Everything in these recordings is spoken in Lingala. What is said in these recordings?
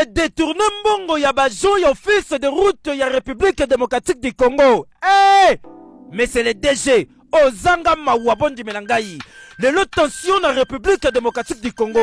Badetourne mbongo ya baagent ya Office de route ya République démocratique du Congo. Hey! Mais c'est le DG ozanga mawa. Bondimela ngai, lelo tension na République démocratique du Congo,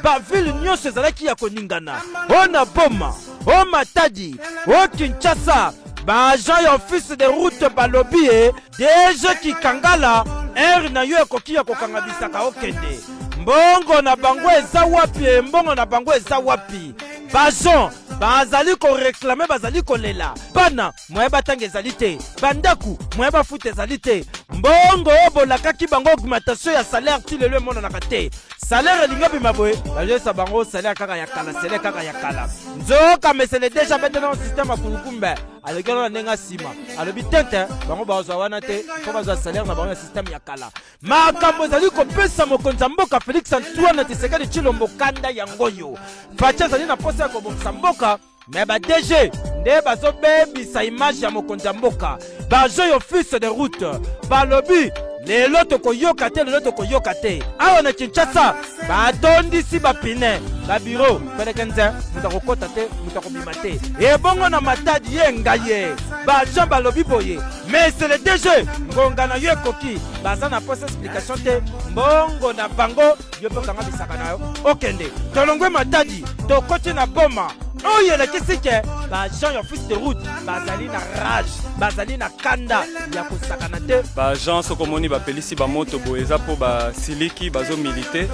baville nyonso ezalaki ya koningana, o na Boma, o Matadi, o Kinshasa. Baagent ya Office de route balobi e DG Kikangala, heure na yo ekoki ya kokanga bisaka, okende. Mbongo na bango eza wapi? E mbongo na bango eza wapi? Baagent bazali koréclamer, bazali kolela. Bana moye batanga ezali te, bandako moye bafuta ezali te. Mbongo oyo bolakaki bango, augmentation ya salaire, ti lelo emonanaka te. Salaire elingi obima boye, bazoyesa bango salaire kaka ya kala, salaire kaka ya kala. Nzoka mesele déjà betena système ya kulukumbe aleki wana na ndenge nsima alobi tete bango bazwa wana te, mpo bazwa salaire na bango ya système ya kala. Makambo ezali kopesa mokonzi ya mboka Félix Antoine Tshisekedi Tshilombo kanda yango oyo. Fatshi azali na mposa ya kobongisa mboka, mais ba DG nde bazobebisa image ya mokonzi ya mboka. Baagent ya Office de route balobi lelo tokoyoka te, lelo tokoyoka te. Awa na Kinshasa batondisi bapine, babiro peleke nze, moto akokɔta te, moto akobima te. Ebongo na Matadi ye ngai ye baagent balobi boye: mais c'est le DG, ngonga na yo ekoki. Baza na posa explication te, mbongo na bango, yo mpe okanga bisaka na yo, okende. Tolongwe Matadi, tokoti na Boma. Oyo elakisi ke baagent ya Office de route bazali na rage, bazali na kanda ya kosakana te. Baagent, soki omoni bapelisi bamoto boye, eza mpo basiliki, bazomilite.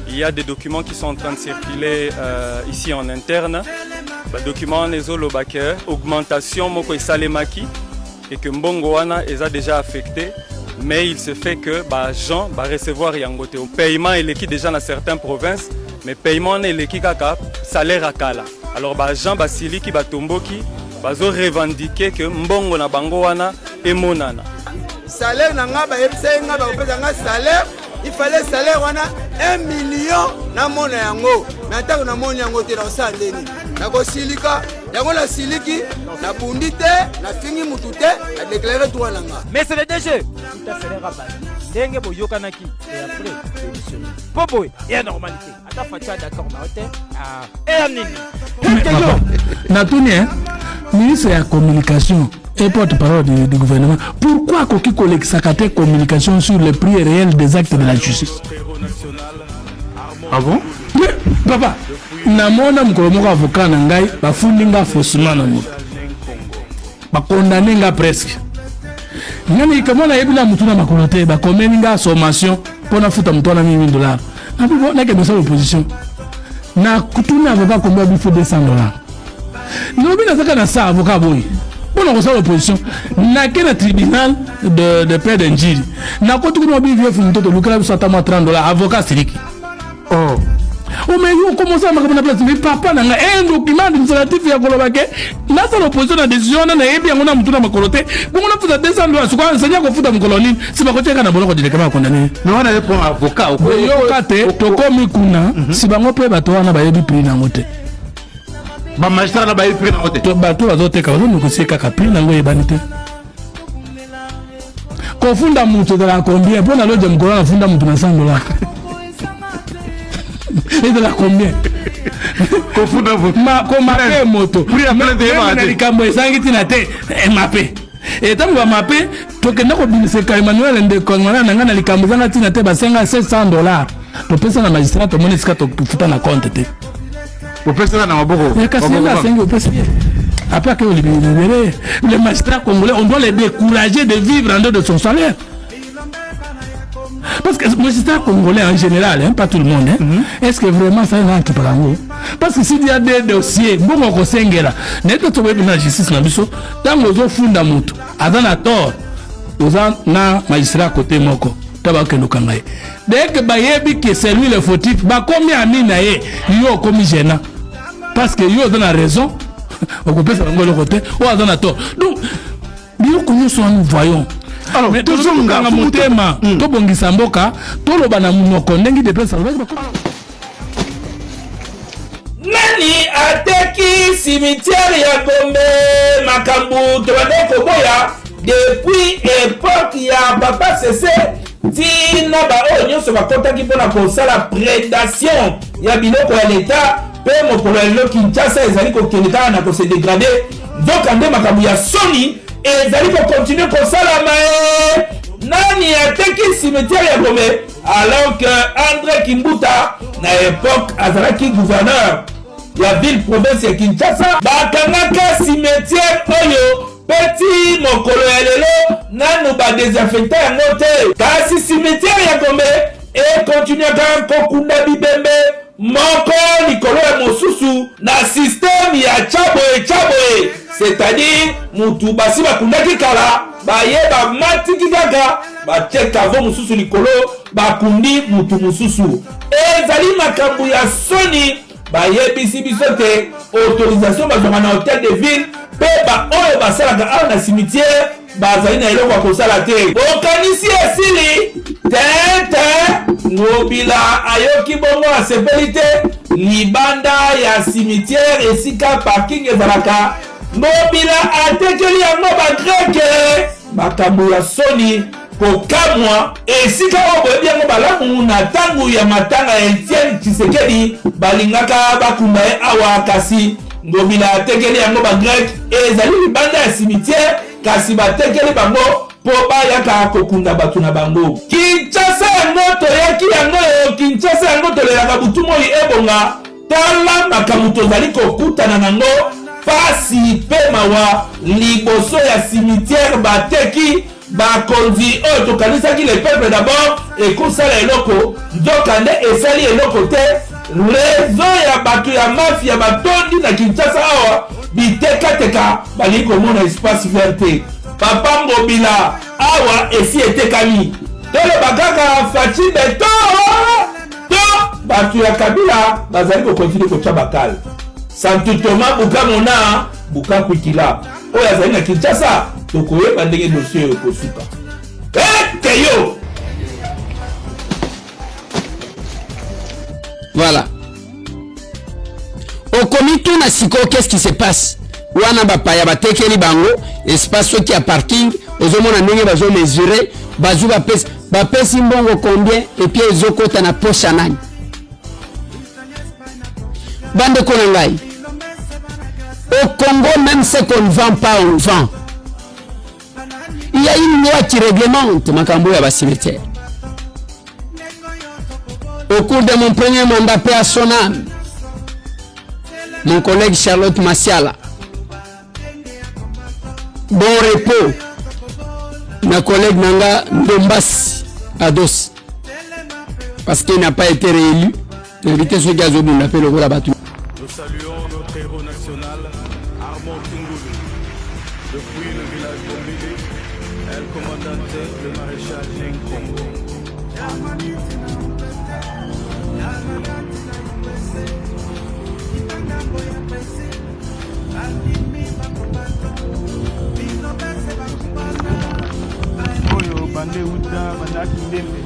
Il y a des documents qui sont en train de circuler ici en interne. Badocument wana ezoloba ke augmentation moko esalemaki et que mbongo wana eza déjà affecté, mais il se fait que baagent barecevoir yango te. Paiement eleki déjà na certaines provinces, mais paiement wana eleki kaka salaire ya kala. Alors baagent basiliki, batomboki, bazorevendiquer ke mbongo na bango wana emonana. Salaire na nga, bayebisa ye nga bakopesa nga salaire. Il fallait salaire wana 1 million, namona yango. Mais ntango namoni yango te, nakosala ndeni? Nakosilika yango. Nasiliki, nabundi te, nafingi mutu te, nadéclarer droit na nga. Mais c'est le DG, futa salaire abandi ndenge boyokanaki et après démissionner, mpo boye eya normalité. Ata Fatshi d'accord na yo te, eya nini? Eke yo. Natuni, hein, ministre ya communication et porte-parole du gouvernement, pourquoi akoki kolekisaka te communication sur le prix réel des actes de la justice? Ah bon? Mais, papa, namona mokolo moko avocat na ngai bafundi nga faussement na moto, bakondane nga presque. Nga likambo nayebi na motu na makolo te, bakomeli nga sommation mpo nafuta moto wana 1000 dollar. Nabi bo nakende osala opposition, nakutuni avocat combien? Bifo 200 dollar. Lobi nazaka na sa avocat boye mpona kosala opposition, nake na tribunal de paix de Ndjili, nakoti kuna, babi: "Vieux Mtoto, lukela biso ata mwa 30 dollar." Avocat siliki. Oh. Ome yo komosala makambo na place. Mais papa na ngai, un document administratif ya koloba ke nasala opposition na décision wana, nayebi yango na motu na makolo te, bongo nafuta 200 dollars. Sikoyo enseignant kofuta mokolo nini? Si bakotiaka na boloko directement, akondamné. Mais wana ye mpo avocat. Oyoka te, tokomi kuna, si bango mpe bato wana bayebi prix nango te. Bamagistrat na bayebi prix nango te? Bato bazoteka, bazonégocie kaka, prix nango eyebani te. Kofunda moto ezalaka combien? Mpo na loja mokolo nafunda moto na 100 dollar, ezala combien? Kofunda Komape moto Prix ya plainte eyebaka na te. Likambo ezangi ntina te, emape etango bamape, tokenda kobimiseka Emmanuel ndeko Emmanuel na ngai na likambo ezanga ntina te, basenga 700 dollar, topesa na magistrat, tomoni esika tofuta na compte te. Opesaka na maboko. Kasi ye asengi, opesi ye, après ake olibérer. Les magistrats congolais, on doit les décourager de vivre en dehors de son salaire, parce que magistrat congolais en général, hein, pas tout le monde, hein, est-ce que vraiment ça na akipaka yango? Parce que s'il y a des dossiers, mbongo kosengela nayebi te. Toboyebi na justice na biso, ntango ozofunda moto aza na tort, oza na magistrat côté moko ta bakende okanga ye. Dès que bayebi que c'est lui le fautif, bakomi ami na ye. Yo okomi gênant, parce que yo oza na raison, okopesa bango eloko te, oyo aza na tort. Donc biloko nyonso wana, nous voyons. Alors, Mais tozonga tozokanga motema, tobongisa mboka, toloba na monoko ndenge depesa alobaki. Nani ateki cimetière ya Gombe? Makambo tobandaki koboya depuis époque ya papa Sese, ntina baoyo nyonso bakɔtaki mpona kosala prédation ya biloko ya leta. Mpe mokolo ya lelo Kinshasa ezali kokende kaka na kose degrader, nzokande makambo ya soni ezali kokontinue kosalama. E nani ateki cimetière ya Gombe alors que André Kimbuta na epoque azalaki gouverneur ya ville province ya Kinshasa? Bakangaka cimetière oyo mpe ti mokolo ya lelo nanu badesinfecta yango te, kasi cimetière ya Gombe ekontinuaka kokunda bibembe moko likolo ya mosusu na système ya tya boye tya boye, c'est-à-dire mutu basi bakundaki kala, baye bamatiki kaka batie caveau mosusu likolo, bakundi mutu mosusu. Ezali makambo ya soni. Bayebisi biso te autorisation bazwaka na hotel de ville, mpe baoyo basalaka awa na cimetière bazali na eloko ya kosala te. Okanisi esili te te. Ngobila ayoki bongo, asepeli te. Libanda ya cimetière, esika parking ezalaka, Ngobila atekeli yango bagreke. Makambo ya soni, kokamwa. Esika oyo boyebi yango malamu, na ntango ya matanga ya Etienne Tshisekedi, balingaka bakunda ye awa, kasi Ngobila atekeli yango bagreke. Ezali libanda ya cimetière, kasi batekeli bango mpo bayaka kokunda bato na bango. Kinshasa yango toyaki yango oyo, Kinshasa yango tolelaka butu moi ebonga. Tala makambo tozali kokutana nango, pasi mpe mawa. Liboso ya cimetière bateki. Bakonzi oyo tokanisaki le peuple d'abord ekosala eloko, nzokande esali eloko te. Réseau ya bato ya mafia batondi na Kinshasa awa, bitekateka, balingi komona espace vert te. Papa Ngobila, awa esi etekami, toloba kaka Fatshi Béton to bato ya Kabila bazali kokontinue kotya bakale. Santu Thomas bukamona bukakwikila oyo azali na Kinshasa, tokoyeba ndenge dossier oyo ekosuka. Ete yo. Voilà, okomituna sikoyo qu'est-ce qui se passe wana. Bapaya batekeli bango espace soki ya parking. Ozomona ndenge bazomesure, bazwi, bapesi, bapesi mbongo combien, et puis ezokota na poche ya nani? Bandeko na ngai, au Congo, même ce qu'on ne vend pas, on vend. Il y a une loi qui réglemente makambo ya bacimetière. Au cours de mon premier mandat, paix à son âme, mon collègue Charlotte Masiala, bon repos, ma collègue Nanga Ndombasi Ados, parce qu'il n'a pas été réélu, invité soki azobunda mpe lokola bato. Nous saluons notre héros national, Armand Tungulu. Depuis le village Bombili, El Comandante, le maréchal Nkongo. Oyo bande uta bandaki ndembe.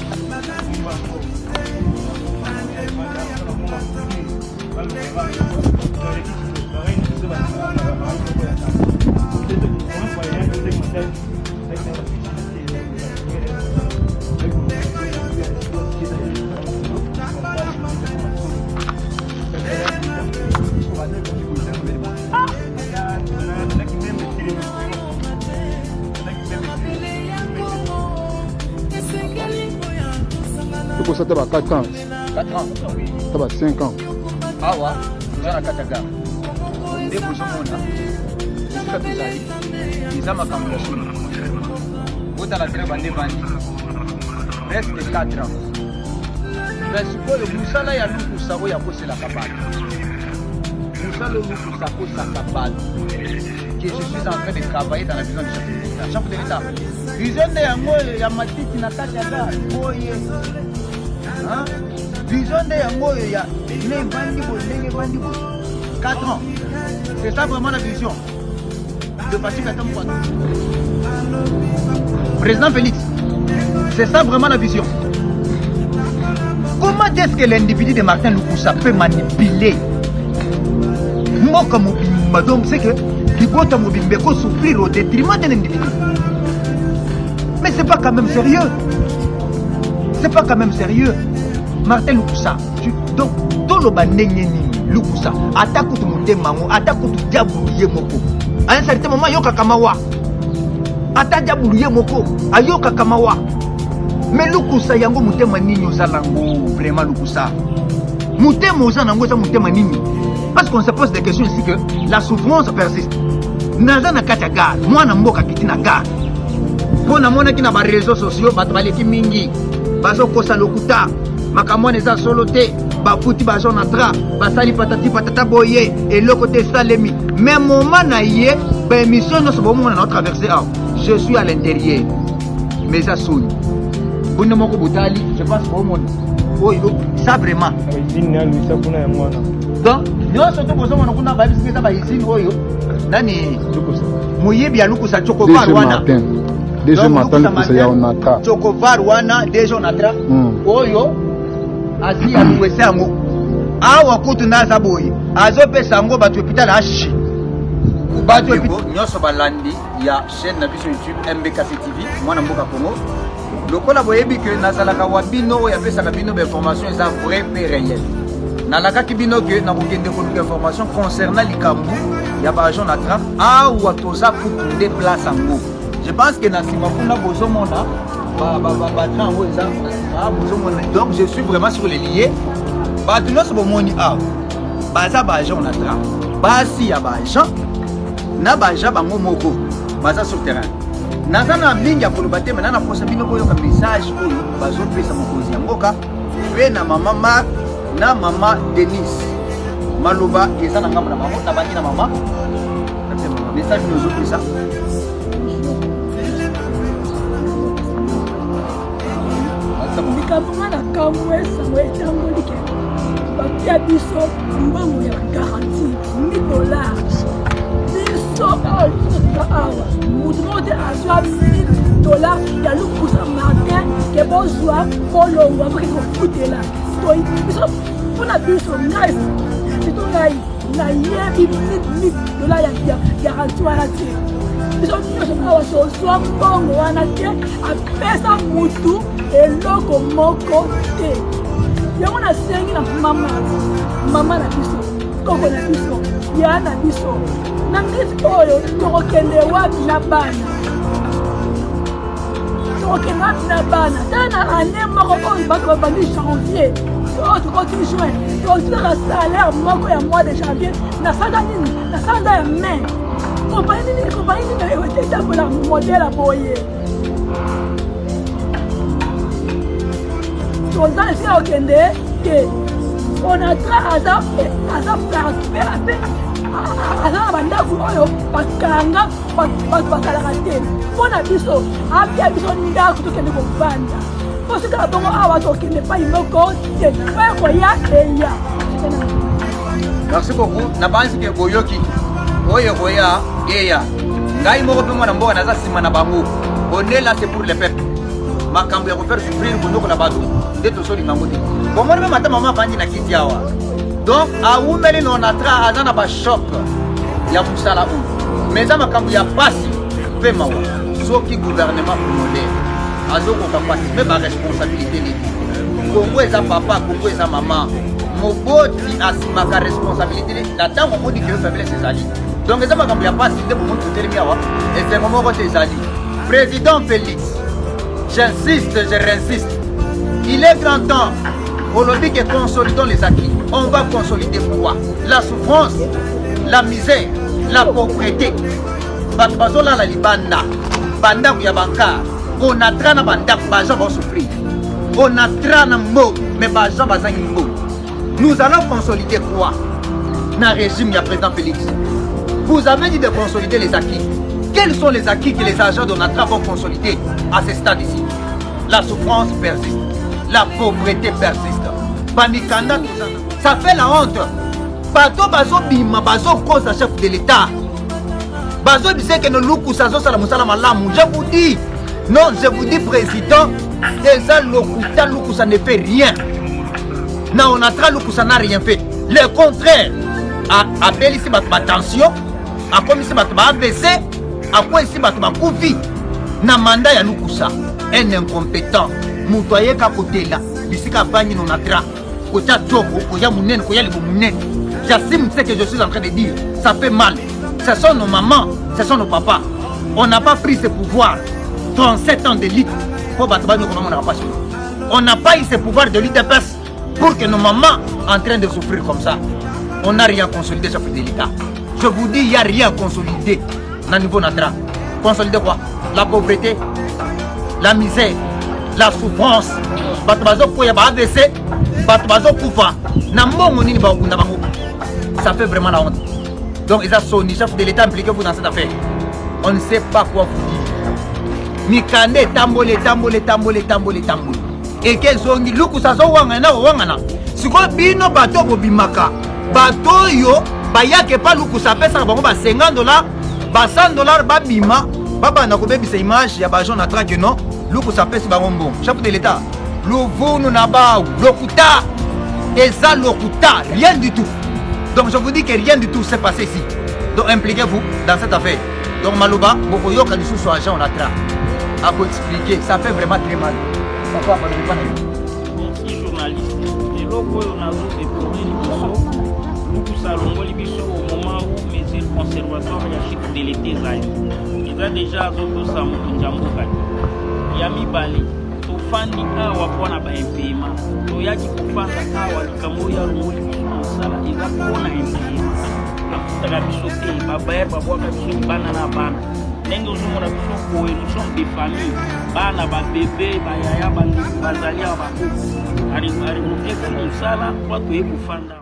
Tokosa ta ba 4 ans. 4 ans. Ta ba 5 ans. Awa toza na kati ya gare nde bozomona esika tozali, eza makambo ya solo. Botala train bande bandi presque 4 ans, mais sikoyo mosala ya lukusa oyo akoselaka bato, mosala oyo lukusa akosaka bato, que je suis en train de travailler dans la vision du chef de l'État. Chef de l'État, vision nde yango oyo ya matiti na kati ya gare boye. Hein? Vision nde yango oyo ya ne evandi boye, ndenge evandi boye, 4 ans, c'est ça vraiment la vision de Fatshi Béton Mkwata. Président Félix, c'est ça vraiment la vision? Comment est-ce que l'individu de Martin Lukusa peut manipuler mboka mobimba? Donc c'est que libota mobimba ekosouffrir au détriment d'un individu. Mais c'est pas quand même sérieux, c'est pas quand même sérieux. Martin Lukusa, tu, donc toloba ndenge nini? Lukusa ata kutu motema yango, ata kutu diabulu ye moko à un certain moment ayokaka mawa, ata diabulu ye moko ayokaka mawa. Mais Lukusa yango motema nini oza nango vraiment? Lukusa, motema oza nango eza motema nini? Parce qu'on se pose des questions ici que la souffrance persiste. Naza na kati ya gare, mwana mboka akiti na gare mpo namonaki na bareseau sociaux bato baleki mingi bazokosa lokuta, makambo wana eza solo te, bafuti baagent Onatra, basali patati patata boye, eloko te esalemi. Mais moma na ye baémission nyonso bomona na traverse awa, je suis à l'intérieur, mais eza soni. Bino moko botali, je pense bomona oyo ça vraiment. Usine ya Luisa kuna yango wana. Donc nyonso to bozomona kuna, bayebisi eza bausine oyo nani moyibi ya Lukusa Chocovar wana. DG Martin Lukusa ya Onatra. Chocovar wana, DG Onatra oyo asi aluwese yango awa kutu naza boye, azopesa yango bato hôpital ashi bato nyonso. Balandi ya chaîne na biso YouTube MBKC TV, mwana mboka Congo, lokola boyebi ke nazalaka wa bino oyo apesaka bino bainformation eza vrai mpe réel, nalakaki bino ke nakokende koluka information concernant likambo ya baagent Onatra. Awa toza kutu nde place yango, je pense ke na nsima kuna bozomona batrain yango eza na nsima, bozomona. Donc je suis vraiment sur les lieux. Bato nyonso bomoni awa baza baagent Onatra, basi ya baagent na baagent bango moko baza sur terrain. Naza na mingi ya koloba te, mena naposa bino boyoka message oyo bazopesa mokonzi ya mboka mpe na mama Mark na mama Denise. Maloba eza na ngambo na bango. Nabandi na mama, message oyo ozopesa. Likambo nga na kamwe, sango etamboli ke bapia biso mbongo ya garantie 1000 dollars. Biso oyo biso toza awa, motu moko te azwa 1000 dollars ya Lukusa Martin ke bozwa bolongwa boke kofutela to biso. Mpona biso, ngai surtout, ngai nayebi 1000 dollars ya garantie wana te. Biso nyonso awa tozwa mbongo wana te, apesa mutu eloko moko te. Yango nasengi na mama, mama na biso, koko na biso, ya na biso, na miniti oyo tokokende wapi na bana? Tokokende wapi na bana? Tala na année moko oyo bato babandi janvier, oyo tokoti juin, tozwaka salaire moko ya mois de janvier na sanza nini? Na sanza ya mai. Kompani nini, kompani nini etambola modele ya boye? Toza esika kokende te. Onatra aza aza mpe aza na bandako oyo bakanga bato basalaka te. Mpo na biso, apia biso ndako tokende kovanda, mpo soki bongo awa tokende epai moko te, oyo koya eya. Merci beaucoup. Nabanzi ke boyoki oyo ekoya eya. Ngai moko mpe mwana mboka naza nsima na bango. On est là, c'est pour le peuple. Makambo ya kofaire souffrir, konyokola bato nde tozolinga yango te. Bomoni mpe mata mama avandi na kiti awa, donc awumeli na Onatra, aza na bachoc ya mosala oyo. Mais eza makambo ya pasi mpe mawa soki gouvernement congolais azokoka koassume baresponsabilité neti Kongo eza papa, Kongo eza mama. Moboti asimaka responsabilité na ntango omoni ke faiblesse ezali. Donc eza makambo ya pasi nde bomoni totelemi awa, esengo moko te ezali. Président Félix, j'insiste, je réinsiste, il est grand temps. Olobi ke consolidons les acquis. On va consolider quoi? La souffrance, la misère, la pauvreté. Bato bazolala libanda, bandako ya bankar Onatra na bandako, baagent bazosouffrir. Onatra na mbongo, mais baagent bazangi mbongo. Nous allons consolider quoi na régime ya président Félix? Vous avez dit de consolider les acquis. Quels sont les acquis que les agents d'Onatra vont consolider à ce stade ici? La souffrance persiste, la pauvreté persiste, bamikanda, ça fait la honte. Bato bazobima, bazokosa chef de l'État, bazobisa eke no Lukusa azosala mosala malamu. Je vous dis non, je vous dis, président, eza lokuta. Lukusa ne fait rien na Onatra. Lukusa n'a rien fait, le contraire, abelisi bato batension, akomisi bato ba AVC, akweyisi bato, bakufi na mandat ya Lukusa. Un incompétent, moto ayeka kotela bisika avangi na Onatra, kotia toko, koya monene, koya libo monene. J'assume ce que je suis en train de dire. Ça fait mal. Ce sont nos mamans, ce sont nos papas. On n'a pas pris ce pouvoir. 37 ans de lutte. On n'a pas eu ce pouvoir de l'UDPS pour que nos mamans en train de souffrir comme ça. On n'a rien consolidé, chef de l'État. Je vous dis, il n'y a rien consolidé dans le niveau Natra. Consolider quoi La pauvreté, la misère, la souffrance. Bato bazokwea ba AVC, bato bazokufa. Na mbongo nini bakokunda bango Ça fait vraiment la honte. Donc, ils ont sonné, chef de l'État, impliquez-vous dans cette affaire. On ne sait pas quoi vous dire. Mikanda etamboli etamboli etamboli etamboli etamboli eke ezongi lukusa azowangana na kowangana sikoyo bino bato bobimaka bato oyo bayaka epa lukusa apesaka bango ba 50 dollar ba 100 dollar babima babanda kobebisa image ya bajean na trake non lukusa apesi bango mbongo chef de l'état luvunu na bawu lokuta eza lokuta rien du tout donc je vous dis que rien du tout s'est passé ici donc impliquez-vous dans cette affaire donc maloba bokoyoka lisusu agent onatra akoexplike ça fait vraiment très mal papa balobi pa na yo merci journaliste eloko oyo nazodeplore liboso lukusa alongoli biso au moment où mesure conservatoire ya chef de l'état ezali eza deja azotosa mokonzi ya mboka te ya mibale tofandi awa mpo na baimpema toyaki kofanda awa likambo oyo alongoli biso na mosala eza mpo na impema afutaka biso te babayere babwaka biso libanda na bana ndenge ozomona biso boye nous sommes des familles bana babebe bayaya bandeko bazali awa bakoko arevoke biso mosala mpo toye kofanda.